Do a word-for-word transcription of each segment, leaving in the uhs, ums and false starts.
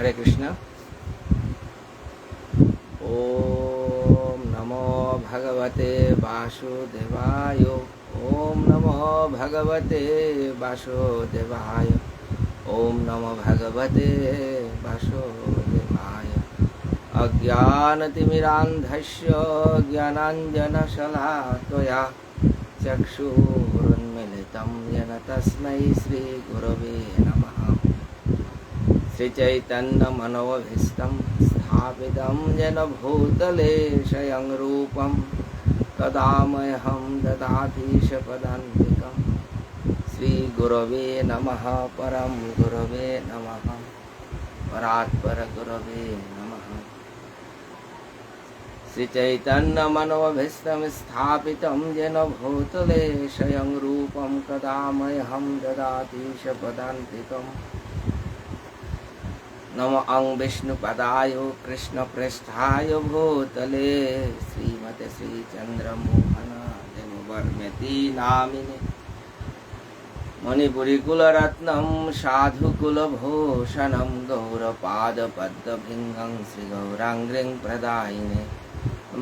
হরে কৃষ্ণ। ওম নমো ভগবতে বাসুদেবায়। ওম নমো ভগবতে বাসুদেবায়। ওম নমো ভগবতে বাসুদেবায়। অজ্ঞানতিমিরান্ধস্য জ্ঞানাঞ্জনশলাকয়া চক্ষুরুন্মিলিতং যেন তস্মৈ শ্রীগুরবে নমঃ। শ্রীচৈতন্যমনোভীষ্টং স্থাপিতং যেন ভূতলে স্বয়ং রূপং তদা মহ্যং দদাতি স্বপদান্তিকম্। শ্রীগুরবে নমঃ, পরম গুরবে নমঃ, পরাৎপর গুরবে নমঃ। শ্রীচৈতন্যমনোভীষ্টং স্থাপিতং যেন ভূতলে স্বয়ং রূপং তদা মহ্যং দদাতি স্বপদান্তিকম্। নমো ওঁ বিষ্ণুপদায় কৃষ্ণপ্রেষ্ঠায় ভূতলে শ্রীমতে শ্রীচন্দ্রমোহন দেববর্মেতি নামিনে মণিপুরীকুলরত্নং সাধুকুলভূষণং গৌড়পাদপদ্মভৃঙ্গং শ্রীগৌরাঙ্গীং প্রদায়িনে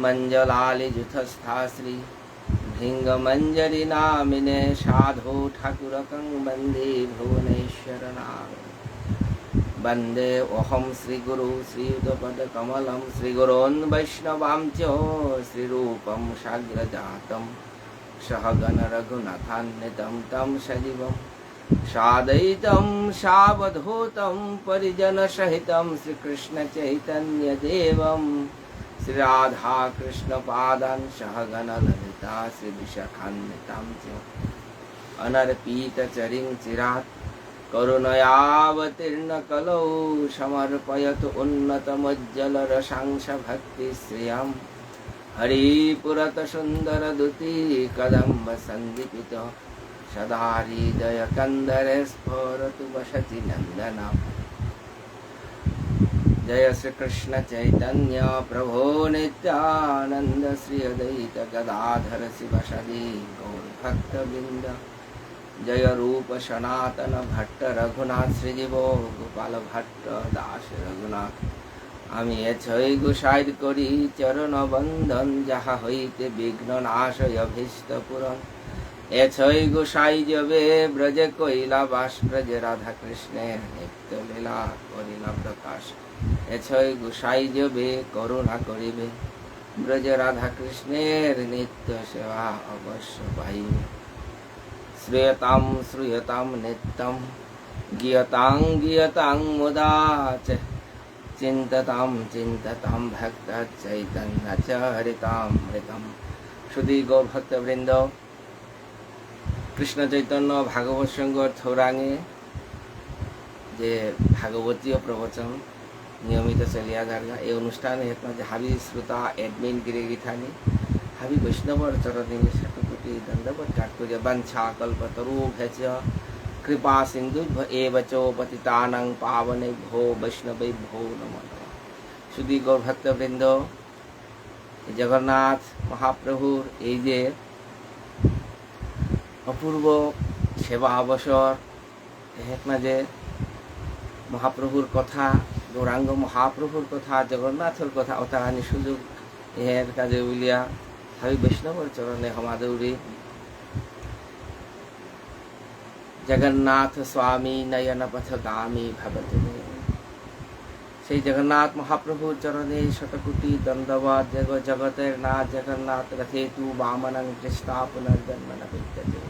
মঞ্জলালিযুথস্থা শ্রীভৃঙ্গমঞ্জরী নামিনে সাধু ঠাকুরকং বন্দে ভুবনেশ্বর নামিনে। বন্দে অহং শ্রীগুরু শ্রীযুতপদকমলং শ্রীগুরূন বৈষ্ণবাংশ্চ শ্রীরূপং সাগ্রজাতং সহগণ রঘুনাথান্বিতং তং সজীবং সাদ্বৈতং সাবধূতং পরিজনসহিতং শ্রীকৃষ্ণচৈতন্যদেবং শ্রীরাধাকৃষ্ণপাদান্ সহগণ ললিতা শ্রীবিশাখান্বিতাংশ্চ। অনর্পিতচরীং চিরাৎ করুণয়াবতীর্ণ কলৌ সমর্পয়তু উন্নতমুজ্জ্বলরসাংসভক্তি শ্রিয়ম্। হরিপুরতসুন্দরদ্যুতিকদম্বসন্দীপিত সদা হৃদয়কন্দরে স্ফুরতু বসতি নন্দন। জয় শ্রীকৃষ্ণ চৈতন্য প্রভু নিত্যানন্দ শ্রী অদ্বৈত গদাধর শিবাসাদি গৌর ভক্তবৃন্দ। জয় রূপ সনাতন ভট্ট রঘুনাথ শ্রীজীব গোপাল ভট্ট দাস রঘুনাথ। আমি এছই গোসাইর করি চরণ বন্দন, যাহা হইতে বিঘ্ন নাশয় অভীষ্ট পূরণ। এছই গোসাই যবে ব্রজে কৈলাবাস, ব্রজে রাধাকৃষ্ণের নিত্য লীলা করিলা প্রকাশ। এছই গোসাই যবে করুণা করিবে, ব্রজে রাধাকৃষ্ণের নিত্য সেবা অবশ্য পাইবে। শ্রূয়তাম শ্রূয়তাম নিত্যম গীয়তাং গীয়তাং মুদা চ চিন্ত্যতাম চিন্ত্যতাম ভক্ত চৈতন্য চরিতামৃতম। সুধী গৌর ভক্তবৃন্দ, কৃষ্ণ চৈতন্য ভাগবত সংঘর থৌরাঙে যে ভাগবতীয় প্রবচন নিয়মিত চলিয়া যারগা। এই অনুষ্ঠানে হেতনা যে হাবি শ্রোতা, admin গিরিগিথানি, হাবি বৈষ্ণবর চরণে শতকোটি দণ্ডবত কাট করিয়া। বাঞ্ছা কল্পতরুভ্যশ্চ কৃপা সিন্ধুভ্য এব চ পতিতানাং পাবনেভ্যো বৈষ্ণবেভ্যো নমো নমঃ। সুধী গৌর ভক্তবৃন্দ, এই জগন্নাথ মহাপ্রভুর এই যে অপূর্ব সেবা অবসর, এহেক মাঝে মহাপ্রভুর কথা, গৌরাঙ্গ মহাপ্রভুর কথা, জগন্নাথর কথা, অতাহানি সুযোগ এহের কাজে উলিয়া হাবি বৈষ্ণবর চরণে হমাদৌরি। জগন্নাথ স্বামী নয়ন পথগামী ভবতু মে। সেই জগন্নাথ মহাপ্রভুর চরণে শতকোটি দণ্ডবত। জগ-, জগতের নাথ জগন্নাথ রথে তু বামনং দৃষ্টা পুনর্জন্ম ন বিদ্যতে।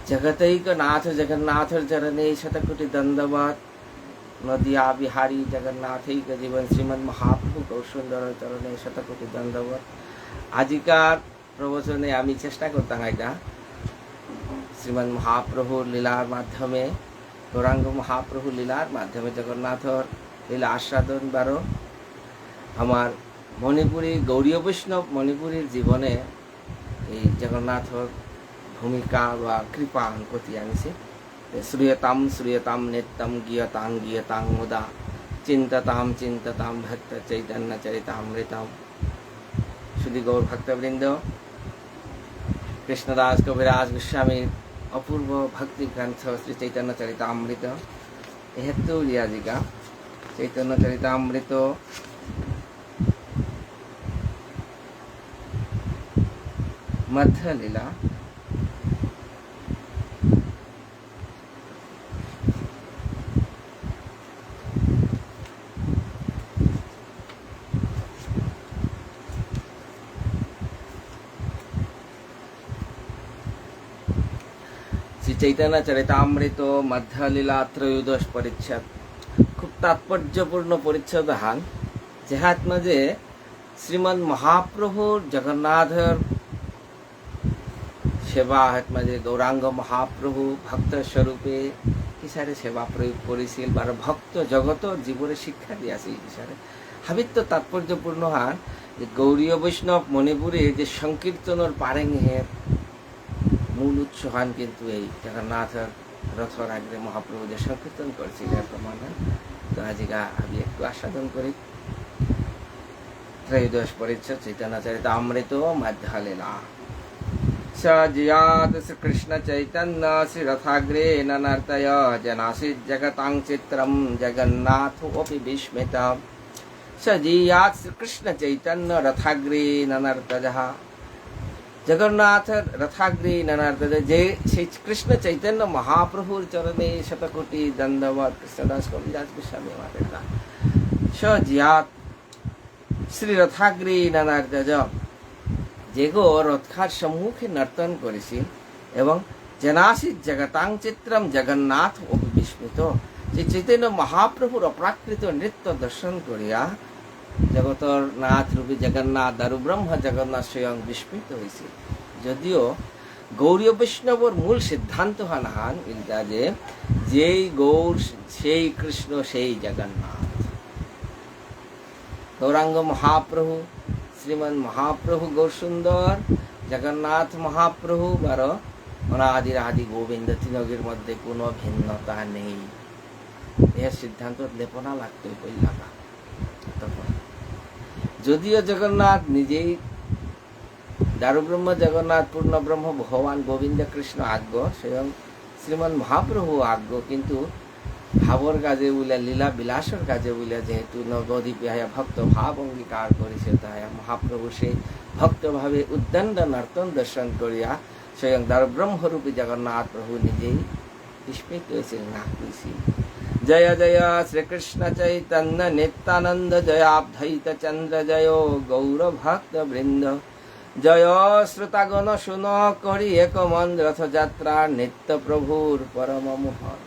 জগতৈক নাথ জগন্নাথর চরণে শতকোটি দণ্ডবত। নদিয়া বিহারী জগন্নাথৈক জীবন শ্রীমন মহাপ্রভু গৌরসুন্দর চরণে শতকোটি দণ্ডবত। আজিকার প্রবচনে আমি চেষ্টা করতাম এটা শ্রীমন মহাপ্রভুর লীলার মাধ্যমে, গৌরাঙ্গ মহাপ্রভুর লীলার মাধ্যমে জগন্নাথর লীলা আস্বাদন বারো। আমার মণিপুরী গৌড়ীয় বৈষ্ণব মণিপুরীর জীবনে এই জগন্নাথর ভূমিকা বা কৃপা আনকতি আনিছে। শ্রূয়তাম শ্রূয়তাম নিত্যম গীয়তাং গীয়তাং মুদা চিন্ত্যতাম চিন্ত্যতাম ভক্ত চৈতন্য চরিতামৃতম। সুধী গৌর ভক্তবৃন্দ, কৃষ্ণদাস কবিরাজ গোস্বামীর অপূর্ব ভক্তি গ্রন্থ শ্রী চৈতন্য চরিতামৃত। এহেতু রিয়াজিকা চৈতন্য চরিতামৃত মধ্য লীলা। শ্রী চৈতন্য চরিতামৃত মধ্য লীলা ত্রয়োদশ পরিচ্ছেদ। খুব তাৎপর্যপূর্ণ পরিচ্ছেদ হান, যেহাত মাঝে শ্রীমন মহাপ্রভুর জগন্নাথর সেবা, হাত মাঝে গৌরাঙ্গ মহাপ্রভু ভক্ত স্বরূপে কিসারে সেবা প্রয়োগ করেছিল, বারো ভক্ত জগত জীবনে শিক্ষা দিয়াছিল কিসারে। হাবিত্ত তাৎপর্যপূর্ণ হান যে গৌড়ীয় বৈষ্ণব মণিপুরে যে সংকীর্তনর পারেং হে মূল উৎস হান কিন্তু এই জগন্নাথর রথর আগরে মহাপ্রভু যে সংকীর্তন করেছিল এর প্রমাণ হান। তো আজিকা আমি একটু আস্বাদন করি। ত্রয়োদশ পরিচ্ছেদ, চৈতন্য চরিতামৃত মধ্য লীলা। স জিয়াত শ্রীকৃষ্ণ চৈতন্য শ্রীরথাগ্রে ননর্তয়। জনাসীদ জগতাং চিত্রম জগন্নাথো অপি বিস্মিত। স জিয়াত শ্রীকৃষ্ণ চৈতন্য রথাগ্রে ননর্তয়। জগন্নাথ রথাগ্রে ননর্তয়। যে সেই কৃষ্ণ চৈতন্য মহাপ্রভুর চরণে শতকোটি দণ্ডবত। কৃষ্ণদাস কবিরাজ গোস্বামী মাতের তা। স জিয়াত শ্রী রথাগ্রে ননর্তয়। যেগো রথখার সম্মুখে নর্তন করেছিল এবং জনাসীদ জগতাং চিত্রম জগন্নাথো অপি বিস্মিত। যে চৈতন্য মহাপ্রভুর অপ্রাকৃত নৃত্য দর্শন করিয়া জগতর নাথ রূপী জগন্নাথ, দারু ব্রহ্ম জগন্নাথ স্বয়ং বিস্মিত হয়েছিল। যদিও গৌড়ীয় বৈষ্ণবর মূল সিদ্ধান্ত হান হান ইলতা যে যেই গৌর সেই কৃষ্ণ সেই জগন্নাথ। গৌরাঙ্গ মহাপ্রভু, শ্রীমন মহাপ্রভু গৌরসুন্দর, জগন্নাথ মহাপ্রভু বারো অনাদির আদি গোবিন্দ তিনগির মধ্যে কোনো ভিন্নতা নেই। এর সিদ্ধান্ত লেপনা লাগতই কইলাকা। তখন যদিও জগন্নাথ নিজেই দারু ব্রহ্ম জগন্নাথ পূর্ণ ব্রহ্ম ভগবান গোবিন্দ কৃষ্ণ আগ, স্বয়ং শ্রীমন মহাপ্রভু আগ, কিন্তু ভাবর কাজে বুলিয়া, লীলা বিলাসর কাজে বুলিয়া যেহেতু নবদ্বীপে আয়া ভক্ত ভাব অঙ্গীকার করেছে, তাই মহাপ্রভু সেই ভক্ত ভাবে উদ্দণ্ড নর্তন দর্শন করিয়া স্বয়ং দারু ব্রহ্মরূপী জগন্নাথ প্রভু নিজেই বিস্মিত হয়েছিলেন, না হয়েছিল। জয় জয় শ্রীকৃষ্ণ চৈতন্য নিত্যানন্দ জয়াদ্বৈত চন্দ্র জয় গৌর ভক্ত বৃন্দ। জয় শ্রোতাগণ শুন করি এক মন রথযাত্রা নিত্য প্রভুর পরম মোহন।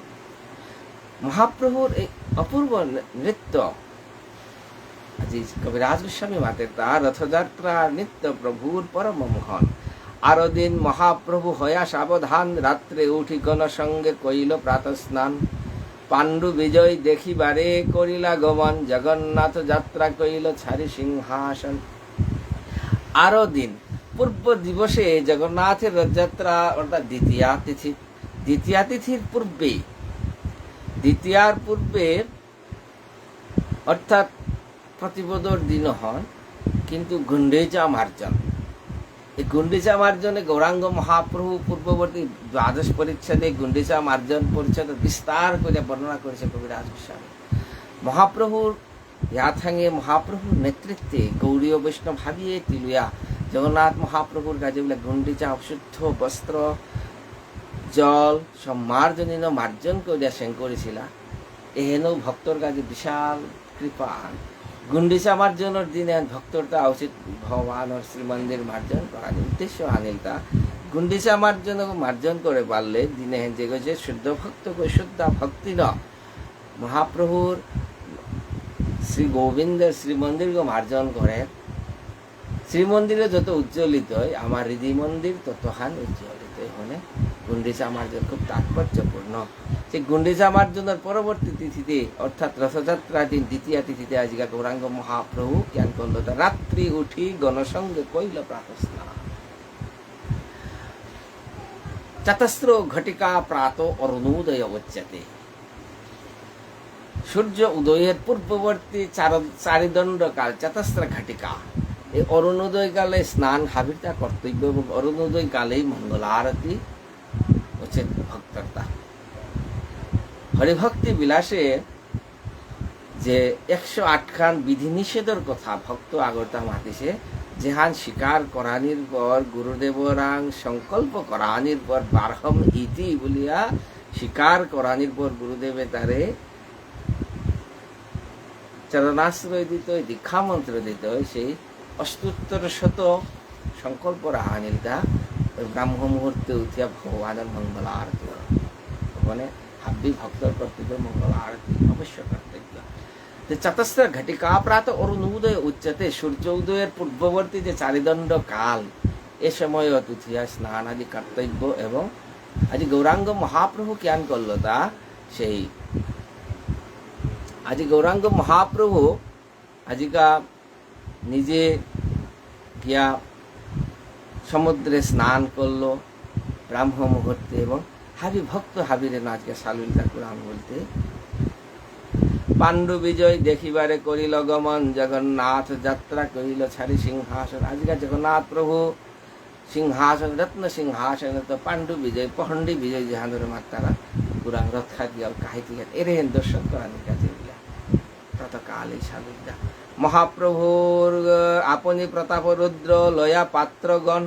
মহাপ্রভুর এই অপূর্ব নৃ-, নৃত্য আজি কবিরাজ গোস্বামী মাতের তা রথযাত্রা নিত্য প্রভুর পরম মোহন। আরো দিন মহাপ্রভু হয়া সাবধান রাত্রে উঠি গণ সঙ্গে কইল প্রাতঃ স্নান। পাণ্ডু বিজয় দেখিবারে করিলা গমন জগন্নাথ যাত্রা কইল ছাড়ি সিংহাসন। আরো দিন পূর্ব দিবসে জগন্নাথের রথযাত্রা অর্থাৎ দ্বিতীয়া তিথি, দ্বিতীয়া তিথির পূর্বে, দ্বিতীয়ার পূর্বে অর্থাৎ প্রতিপদর দিন হন, কিন্তু গুণ্ডিচা মার্জন। এই গুণ্ডিচা মার্জনে গৌরাঙ্গ মহাপ্রভু পূর্ববর্তী দ্বাদশ পরিচ্ছেদে গুণ্ডিচা মার্জন পরিচ্ছেদ বিস্তার করে বর্ণনা করেছে কবিরাজ গোস্বামী। মহাপ্রভুর ইয়াথাঙে মহাপ্রভুর নেতৃত্বে গৌড়ীয় বৈষ্ণব হাবিয়ে তিলুয়া জগন্নাথ মহাপ্রভুর কাজে বুলে গুণ্ডিচা অশুদ্ধ বস্ত্র, জল, সব মার্জনীন মার্জন করিয়া সেন করেছিলা। এহেন ভক্তর কাজে বিশাল কৃপা। গুণ্ডিচা মার্জনর দিনে ভক্তর তা উচিত ভগবানর শ্রীমন্দির মার্জন করার উদ্দেশ্য আনিলতা। গুণ্ডিচা মার্জন মার্জন করে পারলে দিনে হেন যে গেছে শুদ্ধ ভক্ত কই শুদ্ধ ভক্তি ন মহাপ্রভুর শ্রী গোবিন্দর শ্রীমন্দিরগ মার্জন করে। শ্রীমন্দিরে যত উজ্জ্বলিত হয়, আমার হৃদয় মন্দির ততহান উজ্জ্বলিত হয়। মানে গুণ্ডিচা মার্জন খুব তাৎপর্যপূর্ণ। সেই গুণ্ডিচা মার্জনর পরবর্তী তিথিতে অর্থাৎ রথযাত্রা দিন দ্বিতীয়া তিথিতে আজিকা গৌরাঙ্গ মহাপ্রভু জ্ঞান করল তা রাত্রি উঠি গণসঙ্গে কইল প্রাতঃস্নান। চতস্র ঘটিকা প্রাত অরুণোদয় উচ্যতে। সূর্য উদয়ের পূর্ববর্তী চার-, চারিদণ্ডকাল, চতস্র ঘটিকা। এই অরুণোদয় কালে স্নান হাবিরতা কর্তব্য এবং অরুণোদয় কালেই মঙ্গল আরতি উচিত ভক্তরতা। হরিভক্তি বিলাসে যে একশো আট খান বিধি নিষেধর কথা ভক্ত আগরতা মাতিছে, যেহান স্বীকার করানির পর গুরুদেবরাং সংকল্প করানির পর বারহম ইতি বুলিয়া স্বীকার করানির পর গুরুদেবে তারে চরণাশ্রয় দিত, দীক্ষা মন্ত্র দিত, সেই অষ্টোত্তর শত সংকল্প রাহানিলতা ওই ব্রাহ্ম মুহূর্তে উঠিয়া ভগবানের মঙ্গল আরতি। ওখানে হাব্বি ভক্তর কর্তব্য মঙ্গল আরতি অবশ্য কর্তব্য। তো চতস্র ঘটিকা প্রাত অরুণোদয় উচ্চতে, সূর্য উদয়ের পূর্ববর্তী যে চারিদণ্ড কাল, এ সময়ত উঠিয়া স্নান আদি কর্তব্য। এবং আজি গৌরাঙ্গ মহাপ্রভু কিয়ান করল তা সেই, আজি গৌরাঙ্গ মহাপ্রভু আজিকা নিজে গিয়া সমুদ্রে স্নান করল ব্রাহ্ম মুহূর্তে, এবং হাবি ভক্ত হাবিরে নাচকে সালুল ঠাকুর আম বলতে পাণ্ডু বিজয় দেখিবারে করিল গমন, জগন্নাথ যাত্রা করিল ছাড়ি সিংহাসন। আজিকা জগন্নাথ প্রভু সিংহাসন, রত্ন সিংহাসন তো পাণ্ডু বিজয়, পহণ্ডি বিজয় যেহান ধরে মাত্তারা, গুরাং রথ খাত গিয়া কাহিত গিয়া এরে হেন দর্শন করানির কাছে গিয়া। প্রাতঃকালে সাবিদ্যা মহাপ্রভুর, আহ, আপনি প্রতাপ রুদ্র লয়া পাত্রগণ।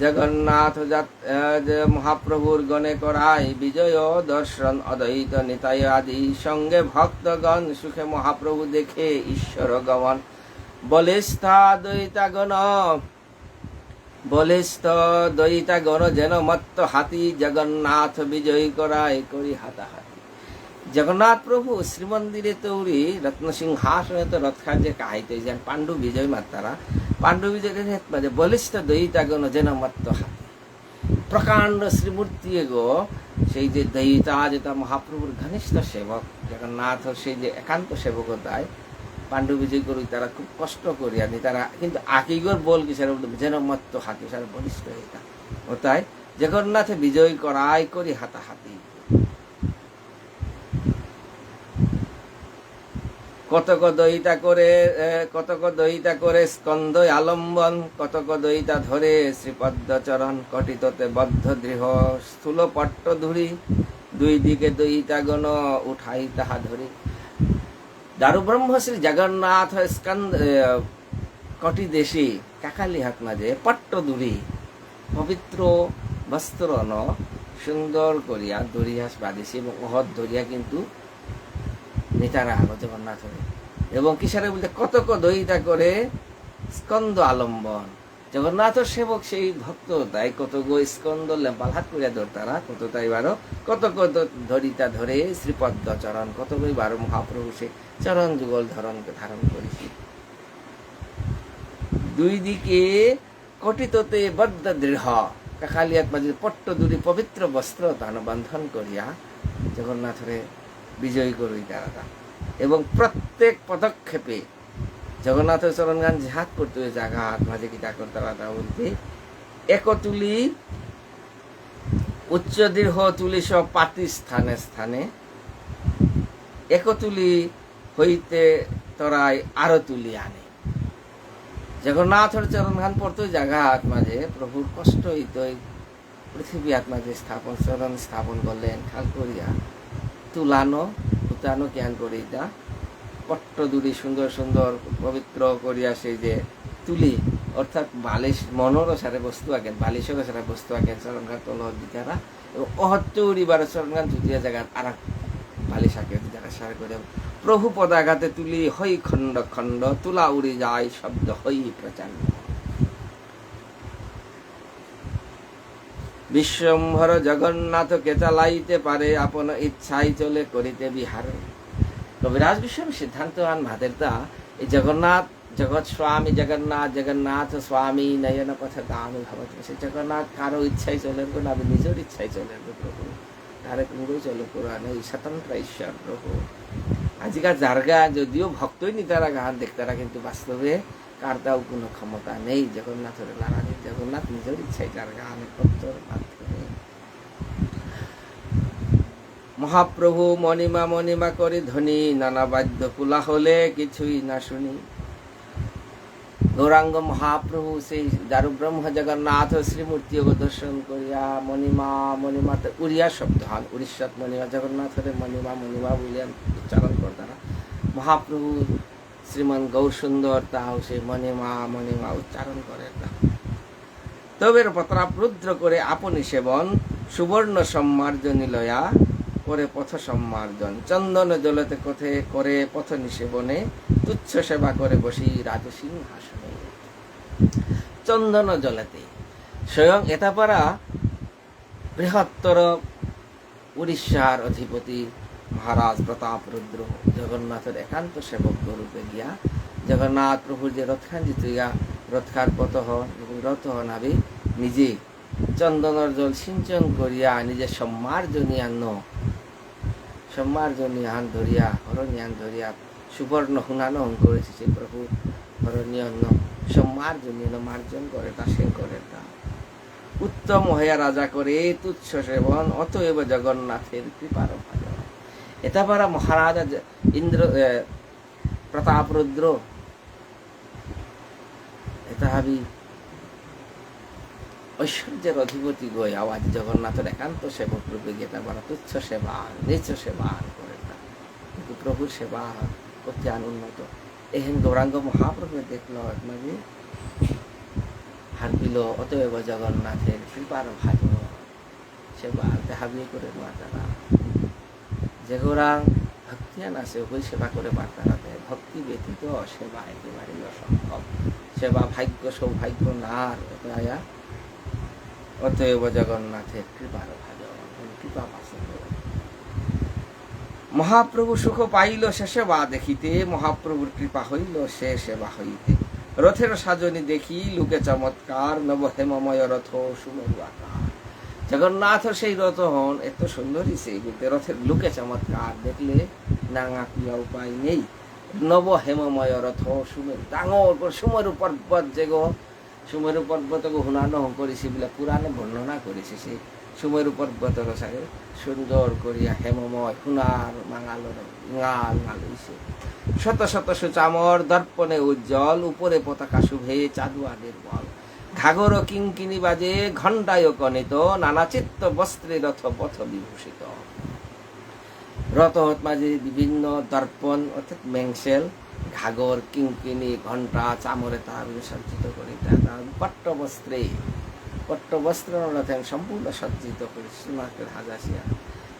জগন্নাথ জাত-, আহ, যে মহাপ্রভুর গণে করাই বিজয় দর্শন অদ্বৈত নিতাই আদি। সঙ্গে ভক্তগণ সুখে মহাপ্রভু দেখে ঈশ্বর গমন। বলিষ্ঠা দ্বৈতাগণ বলিষ্ঠ দয়িতাগণ যেন মত্ত হাতি, জগন্নাথ বিজয় করায় করি হাতাহাতি। জগন্নাথ প্রভু শ্রীমন্দিরে তৌরি রত্ন সিংহাসনে তো রথ খাজে কাহিত যেন পাণ্ডু বিজয় মাত্তারা, পাণ্ডু বিজয় হেত মাঝে বলিষ্ঠ দয়িতাগণ যেন মত্ত হাতি। প্রকাণ্ড শ্রীমূর্তি এগো, সেই যে দয়িতা যেটা মহাপ্রভুর ঘনিষ্ঠ সেবক, জগন্নাথ সেই যে একান্ত সেবক তাই, পাণ্ডু বিজয় করুই তারা খুব কষ্ট করিয়া নি তারা, কিন্তু আকিগর বল কিসারে বলতে যেন মত্ত হাতি সারা বলিষ্ঠ হইতা। ও তাই জগন্নাথে বিজয় করাই করি হাতাহাতি। কতক দয়িতা করে, এ, কতক দয়িতা করে স্কন্ধ আলম্বন, কতক দয়িতা ধরে শ্রীপদ্ম চরণ, কটিততে বদ্ধ দৃঢ় স্থূল পট্ট ধুরি, দুই দিকে দয়িতাগণ উঠাই তাহা ধরি। দারু ব্রহ্ম শ্রী জগন্নাথ স্কন্ধ, এ, কটি দেশি কাকালি হাত মাঝে পট্ট দুরি, পবিত্র বস্ত্র ন সুন্দর করিয়া দরিয়া বাঁধিছে এবং অহত দরিয়া কিন্তু নিতারা হলো জগন্নাথরে। এবং কিসারে বলতে কতক দয়িতা করে স্কন্ধ আলম্বন। জগন্নাথর সেবক সেই ভক্ত তাই কতগো স্কন্ধ লেম্পালহাত করিয়া ধরতারা, কত তাই বারো, কতক দ-, ধরিতা ধরে শ্রীপদ্ম চরণ, কতগই বারো মহাপ্রভু সে চরণ যুগল ধরণ ধারণ করেছি। দুই দিকে কটিততে বদ্ধ দৃঢ়, কাকালিয়াত মাঝে পট্ট দুরি পবিত্র বস্ত্র দান বন্ধন করিয়া জগন্নাথরে বিজয়ী করুই তারা। এবং প্রত্যেক পদক্ষেপে জগন্নাথর চরণগান জিহাদ করতে হয়ে জাগা হাত মাঝে কিতা করতারা তা বলতে, একতুলি উচ্চ দৃঢ় তুলি সব পাতি স্থানে স্থানে, একতুলি হইতে তরাই আরো তুলি আনে। জগন্নাথর চরণগান পড়তে জাগা হাত মাঝে প্রভুর কষ্ট হইতই পৃথিবী আত্মা যে স্থাপন, চরণ স্থাপন করলেন, খাল করিয়া তুলানো, উতানো জ্ঞান করে এটা পট্ট দুরি সুন্দর সুন্দর পবিত্র করিয়া সেই যে তুলি, অর্থাৎ বালিশ মনর সারে বস্তু আগে, বালিশর সারে বস্তু আগে, চরণগান তল দিতারা, এবং অহত্য উড়িবার চরণগান জুতিয়া জায়গা আর এক বালিশ আগে জায়গা সারে করে। প্রভু পদাঘাতে তুলি হই খণ্ড খণ্ড, তুলা উড়ি যায় শব্দ হই প্রচণ্ড। বিশ্বম্ভর জগন্নাথ কে চালাইতে পারে, আপন ইচ্ছায় চলে করিতে বিহার। কবিরাজ গোস্বামী সিদ্ধান্ত আন মাতেরতা, এই জগন্নাথ, জগৎ স্বামী জগন্নাথ, জগন্নাথ স্বামী নয়ন পথ দামী ভবত। সে জগন্নাথ কারো ইচ্ছায় চলের গো না, নিজের ইচ্ছায় চলের গো প্রভু। তারে কুঙ্গই চলে পুরাণ, এই স্বতন্ত্র ঈশ্বর প্রভু। আজিকার জারগা যদিও ভক্তই নিতারা গান দেখতারা, কিন্তু বাস্তবে কারতাও কোনো ক্ষমতা নেই জগন্নাথরে লাগানি। জগন্নাথ নিজের ইচ্ছায় তার গান ভক্তর মাধ্যমে। মহাপ্রভু মণিমা মণিমা করি ধ্বনি, নানা বাদ্য কোলাহলে কিছুই না শুনি। গৌরাঙ্গ মহাপ্রভু সেই দারু ব্রহ্ম জগন্নাথ শ্রীমূর্তি এগো দর্শন করিয়া মণিমা, মণিমা তো উড়িয়া শব্দ হান, উড়িষ্যাত মণিমা, জগন্নাথরে মণিমা, মণিমা বুলিয়া উচ্চারণ করতারা। মহাপ্রভু শ্রীমান গৌর সুন্দর তাও সেই মণিমা, মণিমা উচ্চারণ করে তা। তবে প্রতাপ রুদ্র করে আপনি সেবন, সুবর্ণ সম্মার্জনী লয়া করে পথ সম্মার্জন। চন্দন জলেতে কোথে করে পথ নিষেবনে, তুচ্ছ সেবা করে বসি রাজসিংহাসনে। চন্দন জলেতে স্বয়ং এতাপারা বৃহত্তর উড়িষ্যার অধিপতি মহারাজ প্রতাপ রুদ্র জগন্নাথর একান্ত সেবক রূপে গিয়া জগন্নাথ প্রভুর যে রথখান জিতুইয়া রথখান পথ হন এবং রথ হন হাবি নিজে চন্দনর জল সিঞ্চন করিয়া নিজে সম্মার্জনী আন্ন, সম্মার্জনী আহান ধরিয়া, হরণী আহান ধরিয়া, সুবর্ণ হুনানো হন করেছে সেই প্রভু হরণী অন্ন, সম্মার্জনী আহান মার্জন করে তা, সেন করে তা। উত্তম হয়া রাজা করে তুচ্ছ সেবন, অতএব জগন্নাথের কৃপার ভাজন। এতাপারা মহারাজা জ-, ইন্দ্র, এ, প্রতাপ রুদ্র, এতা হাবি ঐশ্বর্যর অধিপতি গই, আওয়াজ জগন্নাথর একান্ত সেবক রূপে গেতা বারা তুচ্ছ সেবা, নিচ সেবা করে না। কিন্তু প্রভুর সেবা করতে আন উন্নত। এহেন গৌরাঙ্গ মহাপ্রভু দেখল, মানে, হারপিল, অতএব জগন্নাথের কৃপার ভাজন। সেবা তে হাবি করে মাতারা। যেগরাং ভক্তি আন আছে, ওই সেবা করে পারতারা তে। ভক্তি ব্যতীত সেবা একেবারেই অসম্ভব। সেবা ভাগ্য, সৌভাগ্য নার, এতা আয়া। অতএব জগন্নাথের কৃপার ভাজন, কৃপা পাসে করে। মহাপ্রভু সুখ পাইল সে সেবা দেখিতে, মহাপ্রভুর কৃপা হইল সে সেবা হইতে। রথের সাজনি দেখি লোকে চমৎকার, নব হেমময় রথ সুমেরু আকার। জগন্নাথর সেই রথ হন এত সুন্দর হইছে, কিন্তু রথের লোকে চমৎকার দেখলে নাঙা পিয়া উপায় নেই। নব হেমময় রথ সুমেরু, ডাঙর করে সুমেরু পর্বত যেগো, সুমেরু পর্বতকে হুনানো হঙ করেছে বুলে পুরাণে বর্ণনা করেছে। সেই সুমেরু পর্বতর সাথে সুন্দর করিয়া হেমময় হুনার মাঙালর ঙাল ঙাল হইছে। শত শত সুচামর দর্পণে উজ্জ্বল, উপরে পতাকা শুভে চাঁদুয়া নির্মল। ঘাগর কিঙ্কিণী বাজে ঘণ্টায় কণিত, নানা চিত্ত বস্ত্রে রথ পথ বিভূষিত। রথত মাঝে বিভিন্ন দর্পণ অর্থাৎ মেংসেল, ঘাগর, কিঙ্কিণী, ঘণ্টা, চামরে তাহার সজ্জিত করিতা। পট্টবস্ত্রে, পট্টবস্ত্র রথেন সম্পূর্ণ সজ্জিত করে সোনাকে হাজাসিয়া।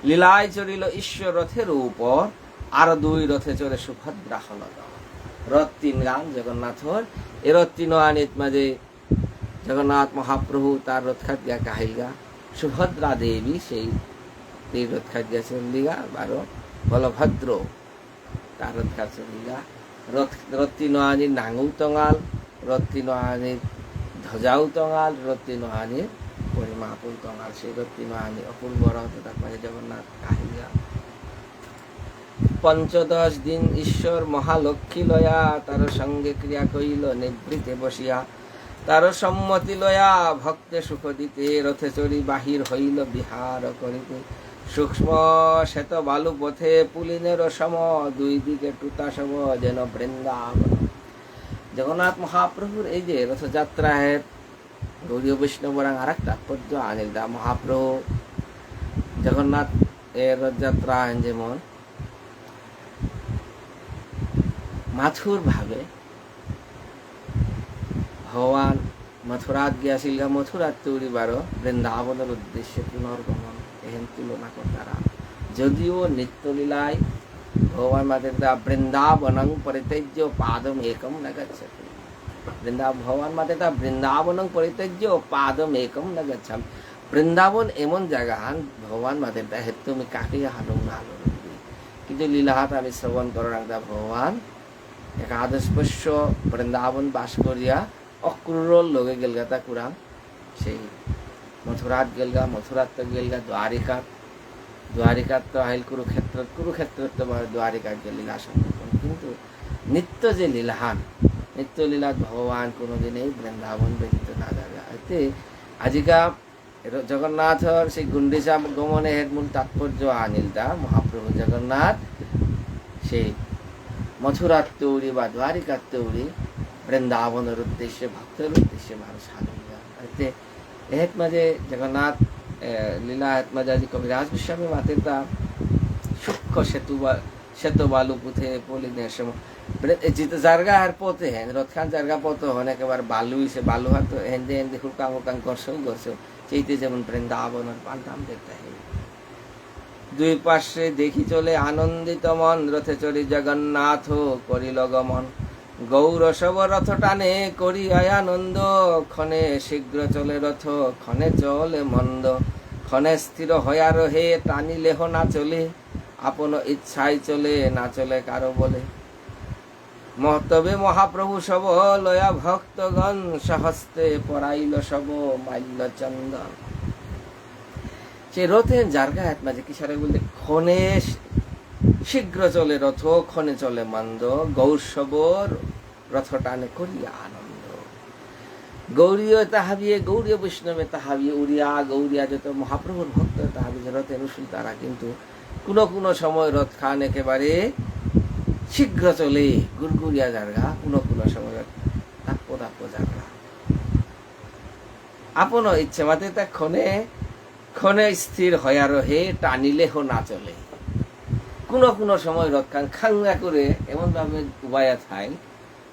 লীলায় চড়িল ঈশ্বর রথের উপর, আর দুই রথে চড়ে সুভদ্রা হলধর। রথ তিনগান জগন্নাথর, এ রথ তিন আনিত মাঝে জগন্নাথ মহাপ্রভু তার রথখাত গিয়া কাহিলগা, সুভদ্রা দেবী সেই, সেই রথখাত গিয়া চলিগা, বারো বলভদ্র তার রথখাত চলিগা। রথ, রথ তিন আনি নাঙউ তঙাল, রথ তিন আনি ধ্বজাউ তঙাল, রথ তিন আনি পরিমাপউ তঙাল, সেই রথ তিন আনি অপূর্ব রথ তার মাঝে জগন্নাথ কাহিলগা। পঞ্চদশ দিন ঈশ্বর মহালক্ষ্মী লয়া, তার সঙ্গে ক্রিয়া কইল নিভৃতে বসিয়া। তার সম্মতি লয়া ভক্তে সুখ দিতে, রথে চড়ি বাহির হইল বিহার করিতে। সূক্ষ্ম শ্বেত বালু পথে পুলিনের সম, দুই দিকে টুতা সম যেন বৃন্দাবন। জগন্নাথ মহাপ্রভুর এই যে রথযাত্রা হে গৌড়ীয় বৈষ্ণবরাং আর এক তাৎপর্য আনিলদা। মহাপ্রভু জগন্নাথ এ রথযাত্রা আন যেমন মাথুর ভাবে ভগবান মথুরাত গিয়াছিলগা, মথুরাত তৌরি বারো বৃন্দাবনর উদ্দেশ্যে পুনর্গমন, এহেন তুলনা করতারা। যদিও নিত্যলীলায় ভগবান মাতেরতা বৃন্দাবনং পরিত্যজ্য পাদম একম ন গচ্ছতি। বৃন্দা-, ভগবান মাতেরতা বৃন্দাবনং পরিত্যজ্য পাদম একম ন গচ্ছামি। বৃন্দাবন এমন জায়গা হান ভগবান মাতেরতা হেত্তু মি কাকে হালুং না হালুং। কিন্তু লীলাহাত আমি শ্রবণ করাংতা ভগবান একাদশ বর্ষ বৃন্দাবন বাস করিয়া অক্রুরর লগে গেলগা তা কুরাং। সেই মথুরাত গেলগা, মথুরাত তো গেলগা দ্বারিকাত, দ্বারিকাত তো আহিল কুরুক্ষেত্রত, কুরুক্ষেত্রত তো বারো দ্বারিকাত গেল লীলা সংরক্ষণ। কিন্তু নিত্য যে লীলাহান, নিত্য লীলাত ভগবান কোনোদিনই বৃন্দাবন ব্যতীত না যাবে। এতে আজিকা র-, জগন্নাথর সেই গুন্ডিচা গমনে এর মূল তাৎপর্য আনিলতা মহাপ্রভু জগন্নাথ সেই মথুরাত তৌরি বা দ্বারিকাত তৌরি বৃন্দাবনর উদ্দেশ্যে, ভক্তর উদ্দেশ্যে বারো সাজা। এতে এহেত মাঝে জগন্নাথ, এ, লীলা এহেত মাঝে আজি কবিরাজ গোস্বামী মাতের তা সূক্ষ্ম সেতু বা, সেতু বালু পুঁথে পলি নেশম। বৃ-, এ, জিত জারগা আর পথে হেন, রথখান জারগা পথে হন, একেবারে বালু ইসে, বালু হান তো হেন্দে হেন্দে হুরকাং হুরকাং গরসৌ গরসৌ, চেইতে যেমন বৃন্দাবনর পান্তাম দেখতে হয়। দুই পার্শ্বে দেখি চলে আনন্দিত মন, রথে চড়ি জগন্নাথ করিল গমন। গৌর সব রথ টানে করিয়া আনন্দ, ক্ষণে শীঘ্র চলে রথ, ক্ষণে চলে মন্দ। ক্ষণে স্থির হয়া রহে, টানিলেহ না চলে, আপন ইচ্ছায় চলে, না চলে কারো বলে। মহ-, তবে মহাপ্রভু সব লয়া ভক্তগণ, স্বহস্তে পরাইল সব মাল্য চন্দন। সে রথে জারগা এহেত মাঝে কিসারে বলতে, ক্ষণে শী-, শীঘ্র চলে রথ, ক্ষণে চলে মন্দ, গৌর সব রথ টানে করিয়া আনন্দ। গৌড়ীয় তাহাবিয়ে, গৌড়ীয় বৈষ্ণবে তাহাবিয়ে, উড়িয়া, গৌড়িয়া যত মহাপ্রভুর ভক্ত তাহাবিয়ে রথে রসুল তারা কিন্তু কোনো কোনো সময় রথখান একেবারে শীঘ্র চলে, গুড়গুড়িয়া জারগা, কোনো কোনো সময় তাপ্প তাপ্প জারগা। আপন ইচ্ছে মতে তা ক্ষণে ক্ষণে স্থির হয়া রহে, টানিলেহ না চলে। কোনো কোনো সময় রথখান খাংনা করে এমনভাবে উবায়া থায়,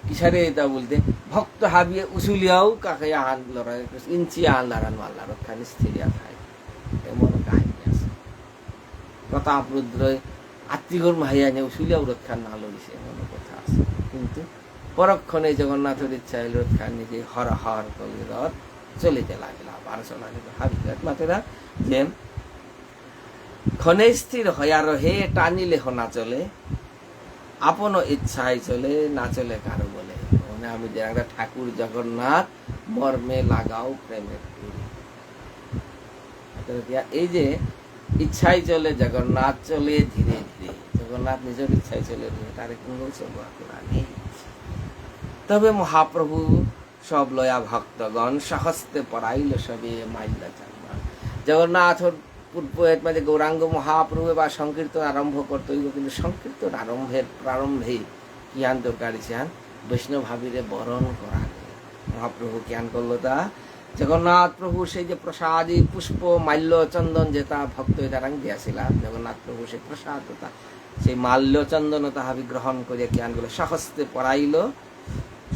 কিসারে এটা বলতে, ভক্ত হাবিয়ে উসুলিয়াও কাকে আহান লড়াই, ইঞ্চি আহান লড়ান মাল্লা, রথখান স্থিরিয়া থায়। এমন কাহিনী আছে। প্রতাপ রুদ্রই আত্তিগর মাহিয়ানে উসুলিয়াও রথখান না লড়িছে, এমন কথা আছে। কিন্তু পরক্ষণে জগন্নাথর ইচ্ছা হইল, রথখান নিজে হর হর করে রথ চলিতে লাগিলা। বারো চলা নিল। হাবিয়ে মাতেরা যে ক্ষণে স্থির হয়া রহে, টানিলেহ না চলে, আপন ইচ্ছায় চলে, না চলে কারো বলে। মানে আমি যে একটা ঠাকুর জগন্নাথ মর্মে লাগাও প্রেমের ডুরি। অর্থাৎ এই যে ইচ্ছায় চলে জগন্নাথ, চলে ধীরে ধীরে। জগন্নাথ নিজর ইচ্ছায় চলে ধীরে, তারে কোনো চলুয়া করা নেই। তবে মহাপ্রভু সব লয়া ভক্তগণ, স্বহস্তে পরাইল সবে মাল্য চন্দন। জগন্নাথর পূর্বে মাঝে গৌরাঙ্গ মহাপ্রভু বা সংকীর্তন আরম্ভ করতে হইব, কিন্তু সংকীর্তন আরম্ভের প্রারম্ভে কিহান দরকার ইসেহান বৈষ্ণব হাবিরে বরণ করা। মহাপ্রভু কিহান করলো তা, জগন্নাথ প্রভু সেই যে প্রসাদী পুষ্প, মাল্য, চন্দন যেটা ভক্ত তারাং দিয়াছিলা, জগন্নাথ প্রভু সেই প্রসাদ তা, সেই মাল্য চন্দন তা হাবি গ্রহণ করে কিহান করলো, স্বহস্তে পরাইল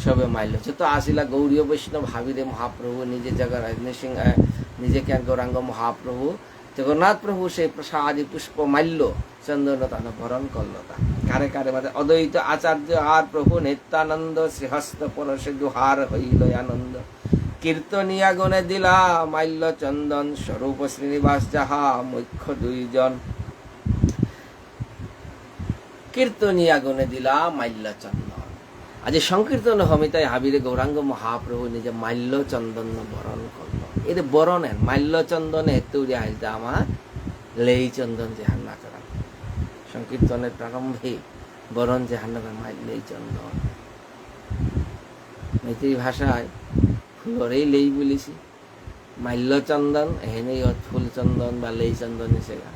সবে মাল্য। যত আসিলা গৌড়ীয় বৈষ্ণব হাবিরে মহাপ্রভু নিজে জগন্নাথ নৃসিংহ, আহ, নিজে কিহান গৌরাঙ্গ মহাপ্রভু, জগন্নাথ প্রভু সেই প্রসাদী পুষ্প মাল্য চন্দন তান বরণ করল তা। কারে কারে মাঝে অদ্বৈত আচার্য আর প্রভু নিত্যানন্দ শ্রীহস্ত পরশে দুহার হইল আনন্দ। কীর্তনিয়া গণে দিলা মাল্য চন্দন স্বরূপ শ্রীনিবাস যাহা মুখ্য দুইজন। কীর্তনিয়া গণে দিলা মাল্য চন্দন। আজি সংকীর্তন হমিতায় হাবিরে গৌরাঙ্গ মহাপ্রভু নিজে মাল্য চন্দন বরণ করল। এরে বরণ এন, মাল্য চন্দন হেতু উড়িয়া হাইলতা আমার লেই চন্দন যেহান না করা। সংকীর্তনের প্রারম্ভে বরণ যেহান না করা মাল্য চন্দন। মেইতেই ভাষায় ফুলরেই লেই বুলিছি। মাল্য চন্দন, এহানে ইয়ত ফুল চন্দন বা লেই চন্দন ইসেগা।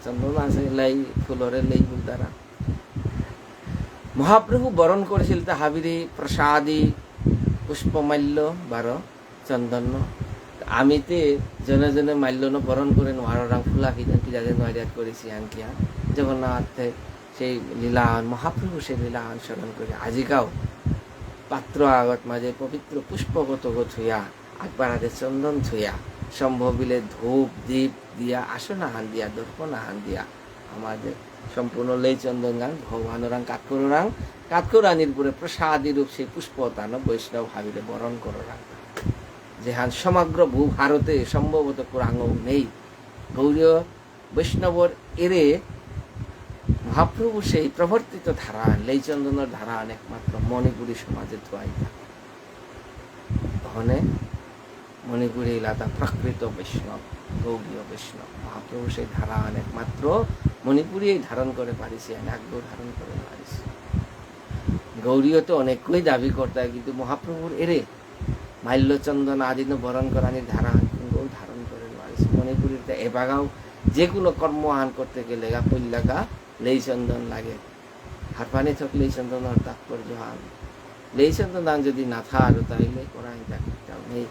চন্দন আছে, লেই, ফুলরে লেই বুলতারা। মহাপ্রভু বরণ করেছিল তা হাবিরে প্রসাদী পুষ্পমাল্য বারো চন্দন। আমি তে জনে জনে মাল্য ন বরণ করে নোয়াররাং ফুলা কি জানি কি জানি নোয়ারিয়াত করেছি আনকিয়া। জগন্নাথে সেই লীলাহান, মহাপ্রভু সেই লীলাহান স্মরণ করে আজিকাও পাত্র আগত মাঝে পবিত্র পুষ্পগত গত হইয়া আকবার আগে চন্দন থুয়া, সম্ভব হইলে ধূপ, দীপ দিয়া, আসন আহান দিয়া, দর্পণ আহান দিয়া, আমাদের সম্পূর্ণ লেই চন্দন গান ভগবানরাং কাতকরুরাং, কাতকরানির পরে প্রসাদী রূপ সেই পুষ্প তান বৈষ্ণব হাবিরে বরণ কররাং। যেহান সমগ্র ভূ ভারতে সম্ভবত কুরাঙও নেই। গৌড়ীয় বৈষ্ণবর এরে মহাপ্রভু সেই প্রবর্তিত ধারান, লেইচন্দনর ধারান একমাত্র মণিপুরী সমাজে থুয়াইতা। ওখানে মণিপুরী ইলাতা প্রকৃত বৈষ্ণব, গৌড়ীয় বৈষ্ণব। মহাপ্রভু সেই ধারান একমাত্র মণিপুরী ধারণ করে পারিছে, আর আগেও ধারণ করে পারিছে। গৌড়ীয় তো অনেকেই দাবি করতা, কিন্তু মহাপ্রভুর এরে মাল্যচন্দন আদিন বরণ করানির ধারা কিন্তু ধারণ করে পারিছে। মণিপুরীর তো এবাগাও যে কোনো কর্ম আহান করতে গেলে গা পইলাগা লেইচন্দন লাগে। হারপানি থক লেইচন্দনর তাৎপর্য হান। লেইচন্দন দান যদি না থার, তাইলে করাই থাকে। কারণ এই